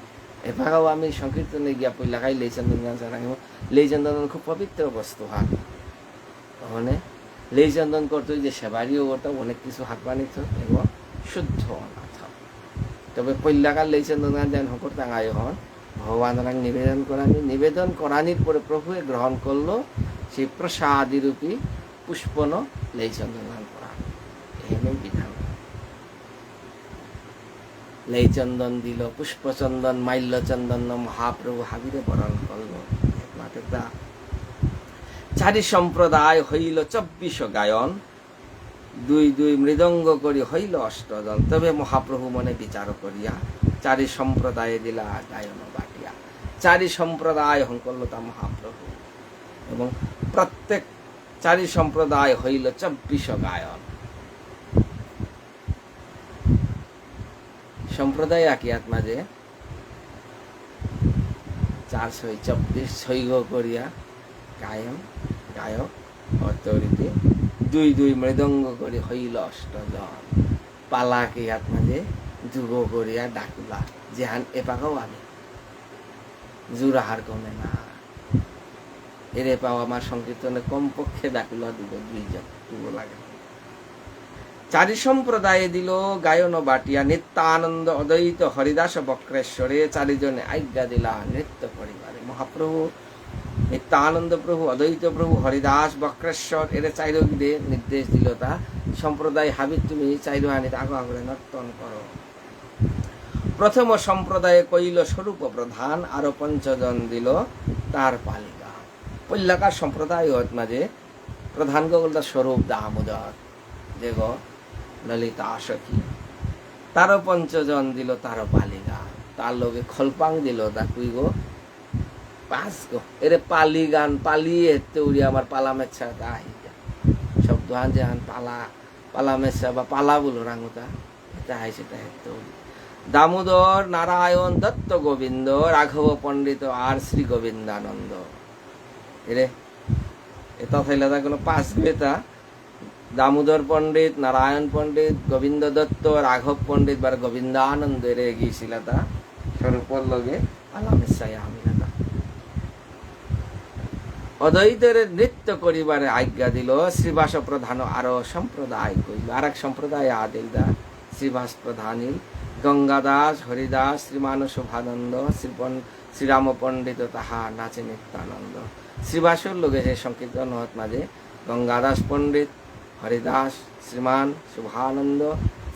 এপাগাও আমি সংকীর্তনে গিয়া পইলাকাই লেইচন্দন দান ছাড়া, এবং লেইচন্দন দান খুব পবিত্র বস্তু হান। ওখানে লেইচন্দন করতে যে সেবারিও করতে অনেক কিছু হাত বানিত এবং শুদ্ধ অনাথ। তবে পইলাকার লেইচন্দন দান যেন হকর তাঙায় হন, ভগবানরাং নিবেদন করানি, নিবেদন করানির পরে প্রভুয়ে গ্রহণ করলো সেই প্রসাদী রূপী পুষ্পন লেইচন্দন দান করা। এখানে বিধান। লেইচন্দন দিল, পুষ্পচন্দন, মাল্যচন্দন, মহাপ্রভু হাবিরে বরণ করল। মাতেতা, চারি সম্প্রদায় হইল চব্বিশ গায়ন, দুই দুই মৃদঙ্গ করি হইল অষ্টজন। তবে মহাপ্রভু মনে বিচার করিয়া চারি সম্প্রদায়ে দিলা গায়ন বাটিয়া। চারি সম্প্রদায় হঙকরলতা মহাপ্রভু এবং প্রত্যেক চারি সম্প্রদায় হইল চব্বিশ গায়ন। সম্প্রদায় আকিয়াত মাঝে চার ছয় চব্বিশ, ছয়গ করিয়া গায়ন, গায়ক, অতরিতে দুই দুই মৃদঙ্গ করি হইল অষ্টজন। পালা আকিয়াত মাঝে দুগ করিয়া ডাকুলা, যেহান এপাকাও আমি জোড়াহার কমে না। এরে পাও আমার সংকীর্তনে কমপক্ষে ডাকুলা দুগ, দুইজন দুগ লাগে। চারি সম্প্রদায়ে দিল গায়ন বাটিয়া নিত্যানন্দ, অদ্বৈত, হরিদাস, বক্রেশ্বরে চারিজনে আজ্ঞা দিলা নৃত্য করিবারে। মহাপ্রভু নিত্যানন্দ প্রভু, অদ্বৈত প্রভু, হরিদাস, বক্রেশ্বর এরে চাইরগিরে নির্দেশ দিলতা, সম্প্রদায় হাবিত তুমি চাইরহানিত আগ আগরে নর্তন করো। প্রথম সম্প্রদায়ে কইল স্বরূপ প্রধান, আরো পঞ্চজন দিল তার পালিগা। পল্লাকার সম্প্রদায় হত মাঝে প্রধান গগলদা স্বরূপ দামোদর, যেগ ললিতা সখী। তারও পঞ্চজন দিল তারও পালিগা। তার লগে খলপাং দিল তা কুইগো পাঁচগো। এরে পালিগান, পালি এতে উড়ি আমার পালা মেচ্ছা তা আহিগা। শব্দ হান যেহান পালা, পালা মেচ্ছা বা পালা বলো রাঙুতা। এটা হাই সেটা এতে উড়ি। দামোদর, নারায়ণ, দত্ত, গোবিন্দ, রাঘব পণ্ডিত আর শ্রী গোবিন্দানন্দ। এরে, এটা থাইলে তা কোনো পাঁচগো এটা। দামোদর পণ্ডিত, নারায়ণ পণ্ডিত, গোবিন্দ দত্ত, রাঘব পণ্ডিত, বার গোবিন্দানন্দ এরে গিয়েছিলাতা স্বরূপর লগে আলামের সায়া আমিলাতা। অদ্বৈতরে নৃত্য করিবারে আজ্ঞা দিল, শ্রীবাস প্রধান আরো সম্প্রদায় কইল, আর এক সম্প্রদায় আদিলদা শ্রীবাস প্রধানীল, গঙ্গাদাস, হরিদাস, শ্রীমান শোভানন্দ, শ্রীপন-, শ্রীরাম পণ্ডিত তাহা নাচে নিত্যানন্দ। শ্রীবাসর লগে সে সংকীর্তন হত মাঝে গঙ্গাদাস পণ্ডিত, হরিদাস, শ্রীমান, শুভানন্দ,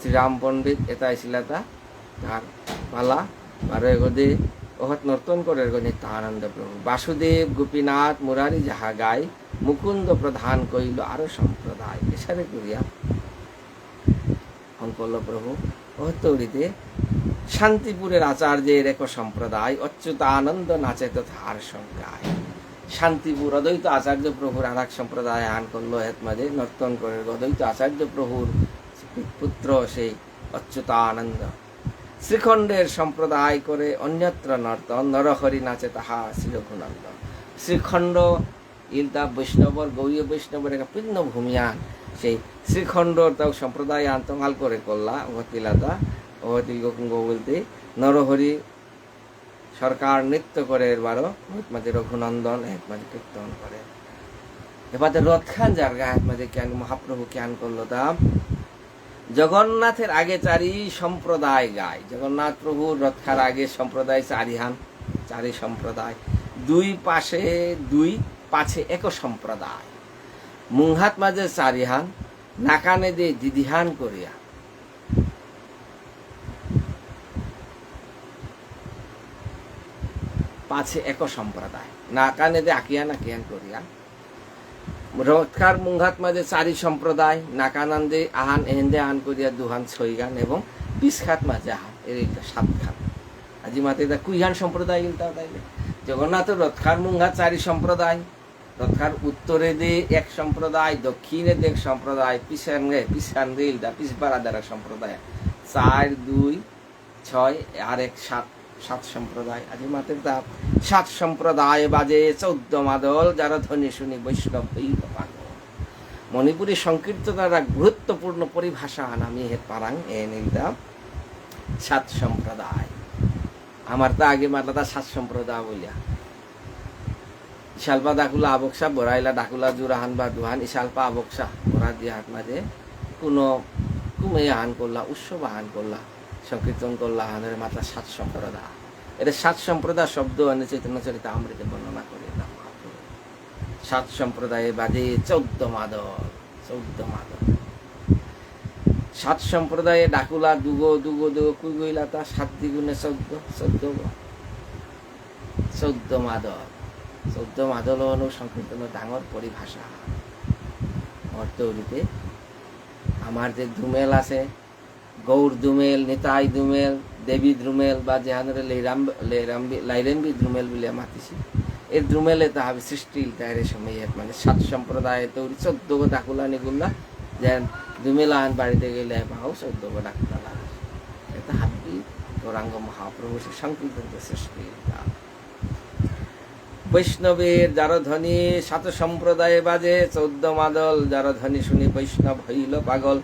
শ্রীরাম পণ্ডিত, এতা আইসিলাতা তার পালা, বারো এগোদে অহত নর্তন করে এগো নিত্যানন্দ প্রভু। বাসুদেব, গোপীনাথ, মুরারি যাহা গাই, মুকুন্দ প্রধান কইল আরো সম্প্রদায়। এসারে করিয়া হঙকরল প্রভু। অহতৌরিতে শান্তিপুরের আচার্যের এক সম্প্রদায়, অচ্যুতানন্দ নাচে তথা আর সব গায়। শান্তিপুর অদ্বৈত আচার্য প্রভুর আর এক সম্প্রদায় আহান করল, হেত মাঝে নর্তন করে অদ্বৈত আচার্য প্রভুর পুত্র সেই অচ্যুতানন্দ। শ্রীখণ্ডের সম্প্রদায় করে অন্যত্র নর্তন, নরহরি নাচে তাহা শ্রী রঘুনন্দন। শ্রীখণ্ড ইলতা বৈষ্ণবর, গৌড়ীয় বৈষ্ণবর একটা ভিন্ন ভূমি আন। সেই শ্রীখণ্ডর তাও সম্প্রদায় আন তঙাল করে করলা, অহতিলাতা, অহতিল গোকুঙ্গ বলতে নরহরি সরকার নৃত্য করে বারো, অহত মাঝে রঘুনন্দন, অহত মাঝে কীর্তন করে। এবারে রথখান জারগা, অহত মাঝে জ্ঞান মহাপ্রভু জ্ঞান করলো তা। জগন্নাথের আগে চারি সম্প্রদায় গায়। জগন্নাথ প্রভুর রথখার আগে সম্প্রদায় চারিহান, চারি সম্প্রদায়। দুই পাশে দুই, পাছে এক সম্প্রদায়। মুংহাত মাঝে চারিহান, নাকানে দে দিদিহান করিয়া। পাছে এক সম্প্রদায়। নাকানে দে আকিয়ান আকিয়ান করিয়া। রথকার মুংঘাত মাঝে চারি সম্প্রদায়, নাকানান্দে আহান, এহেন্দে আহান করিয়া দুহান ছয়গান এবং পিছঘাত মাঝে আহান, এর একটা সাতখান। আজি মাতে দা কুইহান সম্প্রদায় ইলতা তাইলে। জগন্নাথ রথকার মুংঘাত চারি সম্প্রদায়, রথকার উত্তরে দে এক সম্প্রদায়, দক্ষিণে দে এক সম্প্রদায়, পিছানগে, পিছানগে ইলতা, পিছবারা দ্বারা সম্প্রদায়। চার, দুই, ছয়, আর এক সাত, সাত সম্প্রদায়। আজি মাতের তা সাত সম্প্রদায় বাজে চৌদ্দ মাদল, যার ধ্বনি শুনি বৈষ্ণব হইল পাগল। মণিপুরী সংকীর্তনর এক গুরুত্বপূর্ণ পরিভাষা আন আমি হেত পারাং এ নিলতা। সাত সম্প্রদায়। আমার তা আগে মাতলা তা সাত সম্প্রদায় বলিয়া। ইশালপা ডাকুলা আবকসা, বরাইলা ডাকুলা জুরাহান বা দুহান, ইশালপা আবকসা, বরা দিয়াহাত মাঝে কোনো কুমেই আহান করলা, উৎসব আহান করলা, সংকীর্তন করলা, আহানরে মাতলা সাত সম্প্রদায়। এটা সাত সম্প্রদায় শব্দ এনে চৈতন্য চরিতামৃতে বর্ণনা করে না মহাপ্রভু। সাত সম্প্রদায়ে বাজে চৌদ্দ মাদল, চৌদ্দ মাদল। সাত সম্প্রদায়ে ডাকুলা দুগো, দুগো, দুগো, কুই গইলা তা সাত দ্বিগুণে চৌদ্দ, চৌদ্দ গো। চৌদ্দ মাদল। চৌদ্দ মাদল হলো সংকীর্তন ডাঙর পরিভাষা। অর্থ উড়িতে আমার যে ধুমেল আছে, গৌর ধুমেল, নিতাই ধুমেল, দেবী ধুমেল বা যেহানরে লেইরাম-, লেইরাম্বি-, লাইরেম্বি ধুমেল বুলিয়া মাতিছি। এর ধুমেলে তা হবে সৃষ্টি তাইরে সময় এক মানে সাত সম্প্রদায় তো উড়ি চৌদ্দ গো ডাকুলা নিগুলা, যেন ধুমেল আহান বাড়িতে গেলে পাও চৌদ্দ গো ডাকুলা লাগে। এটা হাবি গৌরাঙ্গ মহাপ্রভু সে সংকীর্তন সৃষ্টি। বৈষ্ণবের যার ধ্বনি সাত সম্প্রদায়ে বাজে, চৌদ্দ মাদল যার ধ্বনি শুনি বৈষ্ণব হইল পাগল।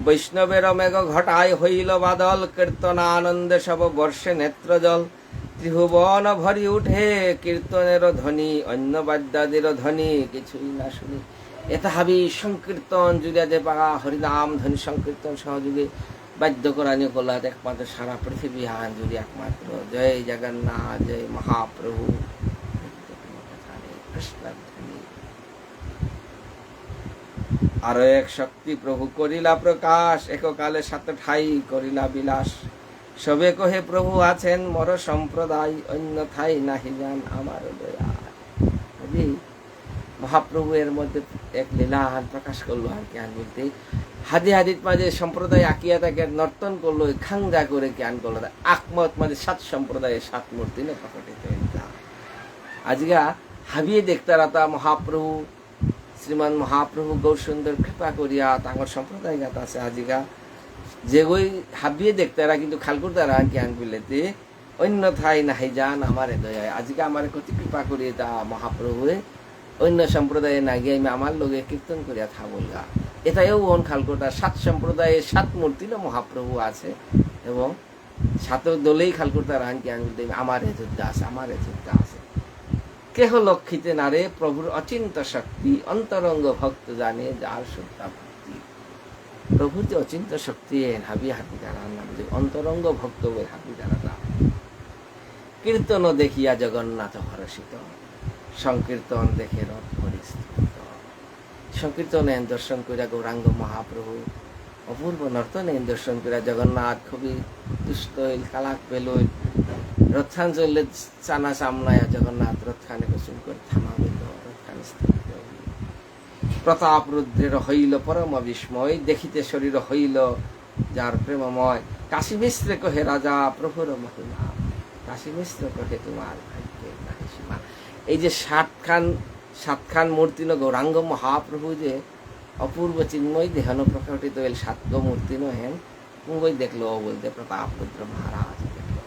বৈষ্ণবের মেঘ ঘটায় হইল বাদল, কীর্তনানন্দে সব বর্ষে নেত্রজল। ত্রিভুবন ভরি উঠে কীর্তনের ধ্বনি, অন্য বাদ্যাদির ধ্বনি কিছুই না শুনি। এটা হাবি সংকীর্তন জুড়িয়া যে পাগা হরিনাম ধ্বনি সংকীর্তন সহযোগে বাধ্য করানি করলা একমাত্র সারা পৃথিবী হান জুড়ি একমাত্র। জয় জগন্নাথ, জয় মহাপ্রভু। কৃষ্ণ ধ্বনি। আরো এক শক্তি প্রভু করিলা প্রকাশ, এককালে সাত ঠাই করিলা বিলাস। সবে কহে প্রভু আছেন মোর সম্প্রদায়, অন্য ঠাই নাহি যান আমার দয়ায়। আজি মহাপ্রভু এর মধ্যে এক লীলা আহান প্রকাশ করলো আর কি আন বলতে, হাদি হাদিত মাঝে সম্প্রদায় আকিয়া তাকে নর্তন করলো, খাংজা করে জ্ঞান করলো, আকমত মাঝে সাত সম্প্রদায়ে সাত মূর্তি নিয়ে প্রকটিত হইল। আজিকা হাবিয়ে দেখতারা তা মহাপ্রভু শ্রীমান মহাপ্রভু গৌর সুন্দর কৃপা করিয়া তাঙ্গর সম্প্রদায়গাত আছে আজিকা। যেগই হাবিয়ে দেখতারা কিন্তু খালকুরতারা জ্ঞান বিলেতে অন্য ঠাই নাহি যান আমারে দয়ায়। আজিকা আমারে কতি কৃপা করিয়া তা মহাপ্রভুয়ে অন্য সম্প্রদায়ে না গিয়া আমি আমার লগে কীর্তন করিয়া থাবলগা। এটাইও ওন খালকুরতা সাত সম্প্রদায়ে সাত মূর্তিলো মহাপ্রভু আছে এবং সাত দলেই খালকুরতা রান কি আঙুল দেবে, আমার এ যোদ্ধা আছে, আমার এ যোদ্ধা আছে। কেহ লক্ষিতে নারে প্রভুর অচিন্ত শক্তি, অন্তরঙ্গ ভক্ত জানে যার শ্রদ্ধা ভক্তি। প্রভুর যে অচিন্ত শক্তি এন হাবি হাবি জানার নাম যে অন্তরঙ্গ ভক্ত বলে হাবি জানা নাম। কীর্তন দেখিয়া জগন্নাথ হরষিত, সংকীর্তন দেখে রথ ভরি স্থিত। সংকীর্তন এন দর্শন করিয়া গৌরাঙ্গ মহাপ্রভু অপূর্ব নর্তন এন দর্শন করিয়া জগন্নাথ খুবই তুষ্ট হইল, কালাক পেল। রথখান চললে চানা সামনায় জগন্নাথ রথখানে কুসুম করে থামা হইল, রথখানে স্থির হইল। প্রতাপ রুদ্রের হইল পরম বিস্ময়, দেখিতে শরীর হইল যার প্রেমময়। কাশী মিশ্রে কহে রাজা প্রভুর মহিমা, কাশী মিশ্র কহে তোমার ভাগ্যের নাহি সীমা। এই যে সাতখান, সাতখান মূর্তিন গৌরাঙ্গ মহাপ্রভু যে অপূর্ব চিন্ময় দেহন প্রকটিত হইল সাতগ মূর্তিন হেন, কুঙ্গই দেখলো বলতে প্রতাপ রুদ্র মহারাজ দেখলো।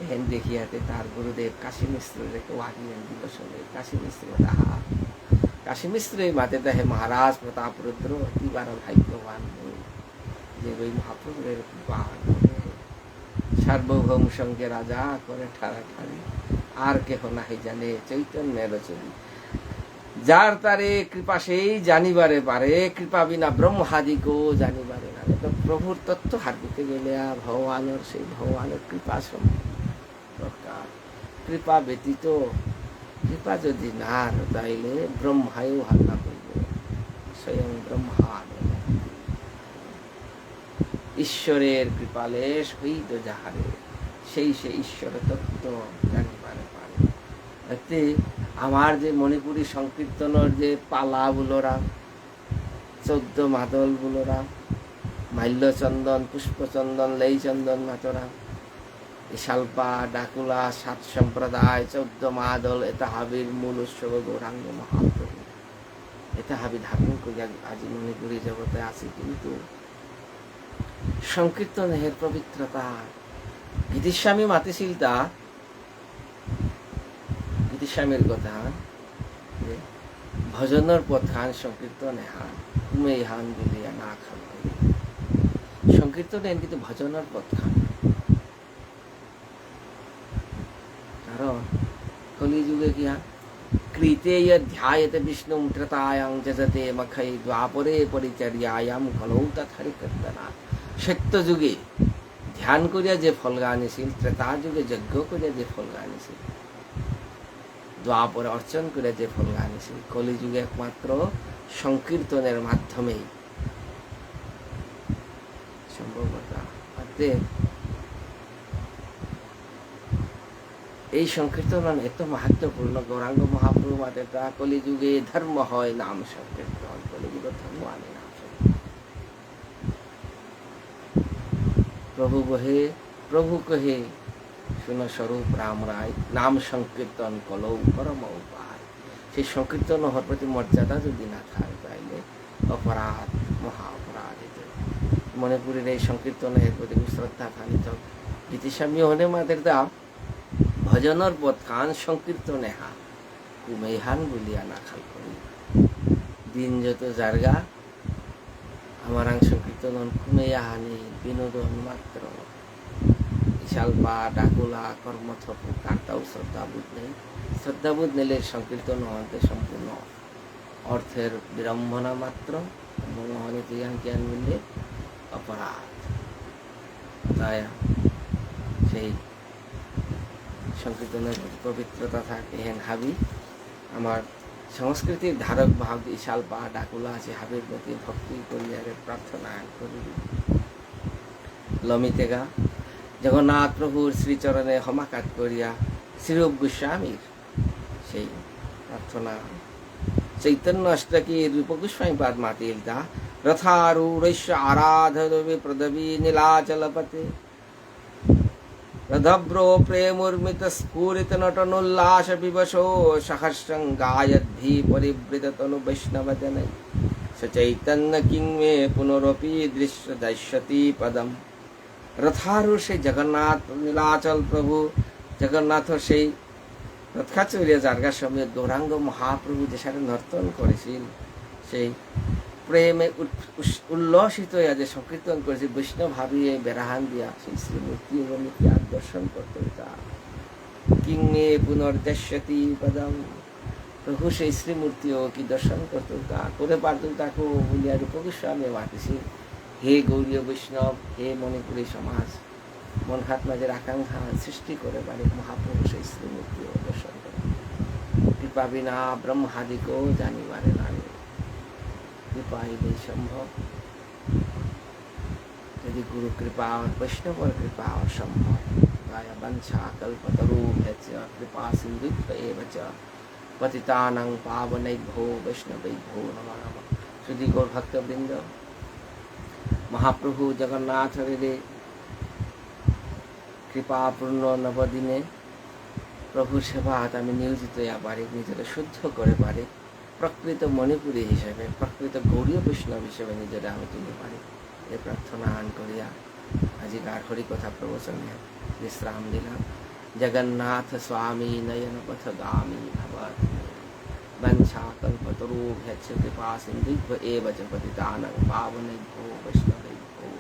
এহেন দেখিয়াতে তার গুরুদেব কাশী মিশ্ররে কেউ আগিয়ে দিল শুনে। কাশী মিশ্র তাহা, কাশী মিশ্রই মাতে তাহে মহারাজ প্রতাপ রুদ্র অতি বড় ভাগ্যবান হই। যে ওই মহাপ্রভুর কৃপা করে। সার্বভৌম সঙ্গে রাজা করে ঠারাঠারি, আর কেহ নাহি জানে চৈতন্যের চরি। যার তারে কৃপা সেই জানিবারে পারে, কৃপা বিনা ব্রহ্মাদিকেও জানিবারে না। তো প্রভুর তত্ত্ব হারপিতে গেলে আর ভগবানের সেই ভগবানের কৃপা সম-, দরকার। কৃপা ব্যতীত, কৃপা যদি না আর তাইলে ব্রহ্মায়ও হার না করবে, স্বয়ং ব্রহ্মা। ঈশ্বরের কৃপালেশ হইত যাহারে, সেই সে ঈশ্বর তত্ত্ব জানিবারে পারে। এতে আমার যে মণিপুরী সংকীর্তনর যে পালা বুলরাম, চৌদ্দ মাদল বুলরাম, মাল্য চন্দন, পুষ্প চন্দন, লেই চন্দন মাতরাম, ইশালপা, ডাকুলা, সাত সম্প্রদায়, চৌদ্দ মাদল, এটা হাবির মূল উৎসব গৌরাঙ্গ মহাপ্রভু। এটা হাবি ধারণ করিয়া আজি মণিপুরী জগতে আছি, কিন্তু সংকীর্তন হের পবিত্রতা। গীতিস্বামী মাতিছিল তা, গীতিস্বামীর কথা যে ভজনর পথহান সংকীর্তন এহান, কুমেই হান বুলিয়া না খান। সংকীর্তন কীর্তন এহান কিন্তু ভজনর পথহান। কারণ কলিযুগে কিহান, কৃতে ধ্যায়েত বিষ্ণুম ত্রেতায়াং যজতে মখৈঃ দ্বাপরে পরিচর্যায়াং কলৌ তৎ হরিকীর্তনাৎ। সত্য যুগে ধ্যান করিয়া যে ফলগা আনিছিল, ত্রেতা যুগে যজ্ঞ করিয়া যে ফলগা আনিছিল, দ্বাপরে অর্চন করিয়া যে ফলগা আনিছিল, কলিযুগে একমাত্র সংকীর্তনের মাধ্যমেই সম্ভব অতা। অতএব এই সংকীর্তন এত মাহাত্ম্যপূর্ণ, গৌরাঙ্গ মহাপ্রভু মাতেরতা কলিযুগে ধর্ম হয় নাম সংকীর্তন, কলিযুগর ধর্ম আমি নাম সংকীর্তন। প্রভু বহে, প্রভু কহে, শুনো স্বরূপ রাম রায়, নাম সংকীর্তন কলৌ পরম উপায়। সেই সংকীর্তনর প্রতি মর্যাদা যদি না থাকে, তাইলে অপরাধ, মহা অপরাধ হইতে। মণিপুরীর এই সংকীর্তনর প্রতি শ্রদ্ধা থানিত। গীতিস্বামী হনে মাতেরতা ভজনর পথহান সংকীর্তন এহান, কুমেইহান বুলিয়া না খাল করি। দিন যত যারগা, আমারাং সংকীর্তন কুমেই আহানি বিনোদন মাত্র। ইশালপা, ডাকুলা, কর্মথপু, কারতাও শ্রদ্ধাবোধ নেই। শ্রদ্ধাবোধ নেলে সংকীর্তন হন্তে সম্পূর্ণ অর্থের বিড়ম্বনা মাত্র। এবং হনে তুই আং জ্ঞান মিললে অপরাধ। তাই সেই সংকীর্তনর পবিত্রতা থাকে, এহান হাবি আমার সংস্কৃতির ধারক বাহক ইশালপা ডাকুলা আছে, হাবির প্রতি ভক্তি করিয়া প্রার্থনা করি। লমিতেগা জগন্নাথ প্রভুর শ্রীচরণে হমাকাত করিয়া শ্রীরূপ গোস্বামীর সেই প্রার্থনা। চৈতন্য অষ্টকে রূপ গোস্বামী পাদ মাতিলতা, রথারূঢ়স্য আরাধ পদবী নীলাচলপতে। রথভ্রো প্রেমোর্মিতস্ফুরিতনটনোল্লাসবিবশো সহর্ষং গায়দ্ভি পরিবৃততনু বৈষ্ণবজনৈ। স চৈতন্য কিং মে পুনরপি দৃশ্য দাস্যতি পদম। রথারূঢ় সেই জগন্নাথ, নীলাচল প্রভু জগন্নাথর সেই রথখা চড়িয়া যারগার সময় গৌরাঙ্গ মহাপ্রভু যে সাথে নর্তন করেছিল, সেই প্রেমে উৎ-, উস-, উল্লসিত হইয়া যে সংকীর্তন করেছিল, বৈষ্ণব ভাবিয়ে বেড়াহান দিয়া সেই শ্রীমূর্তি এবং নিত্যাগ দর্শন করতে হইতা। কিং মে পুনর্দশ্যতি পদম। প্রভু সেই শ্রীমূর্তিও কি দর্শন করতে হইতা, করে পারতে হইতা কো বুলিয়া রূপ গোস্বামী মাতিছিল। হে গৌড়ীয় বৈষ্ণব, হে মণিপুরী সমাজ, মন হাত মাঝের আকাঙ্ক্ষা সৃষ্টি করে বারে মহাপ্রভু সেই শ্রীমূর্তি দর্শন করে। কৃপা বিনা ব্রহ্মাদিকেও জানিবারে নারে। কৃপা ইলেই সম্ভব। যদি গুরু কৃপা আর বৈষ্ণবর কৃপা আর সম্ভব। গায়া বাঞ্ছা কল্পতরুভ্যশ্চ কৃপা সিন্ধুভ্য এব চ। পতিতানাং পাবনেভ্যো বৈষ্ণবেভ্যো নমো নমঃ। সুধী গৌর ভক্তবৃন্দ, মহাপ্রভু জগন্নাথ হরিরে কৃপাপূর্ণ নবদিনে প্রভু সেবাত আমি নিয়োজিত হইয়া পারি, নিজেরে শুদ্ধ করে পারি, প্রকৃত মণিপুরী হিসেবে, প্রকৃত গৌড়ীয় বৈষ্ণব হিসেবে নিজেরে আমি তুলে পারি। এ প্রার্থনা আন করিয়া আজিকার হরিকথা প্রবচনে বিশ্রাম দিলাম। জগন্নাথ স্বামী নয়ন পথগামী ভবৎ। বাঞ্ছা কল্পতরুভ্যশ্চ কৃপা সিন্ধুভ্য এব চ পতিতানাং পাবনেভ্যো বৈষ্ণবেভ্যো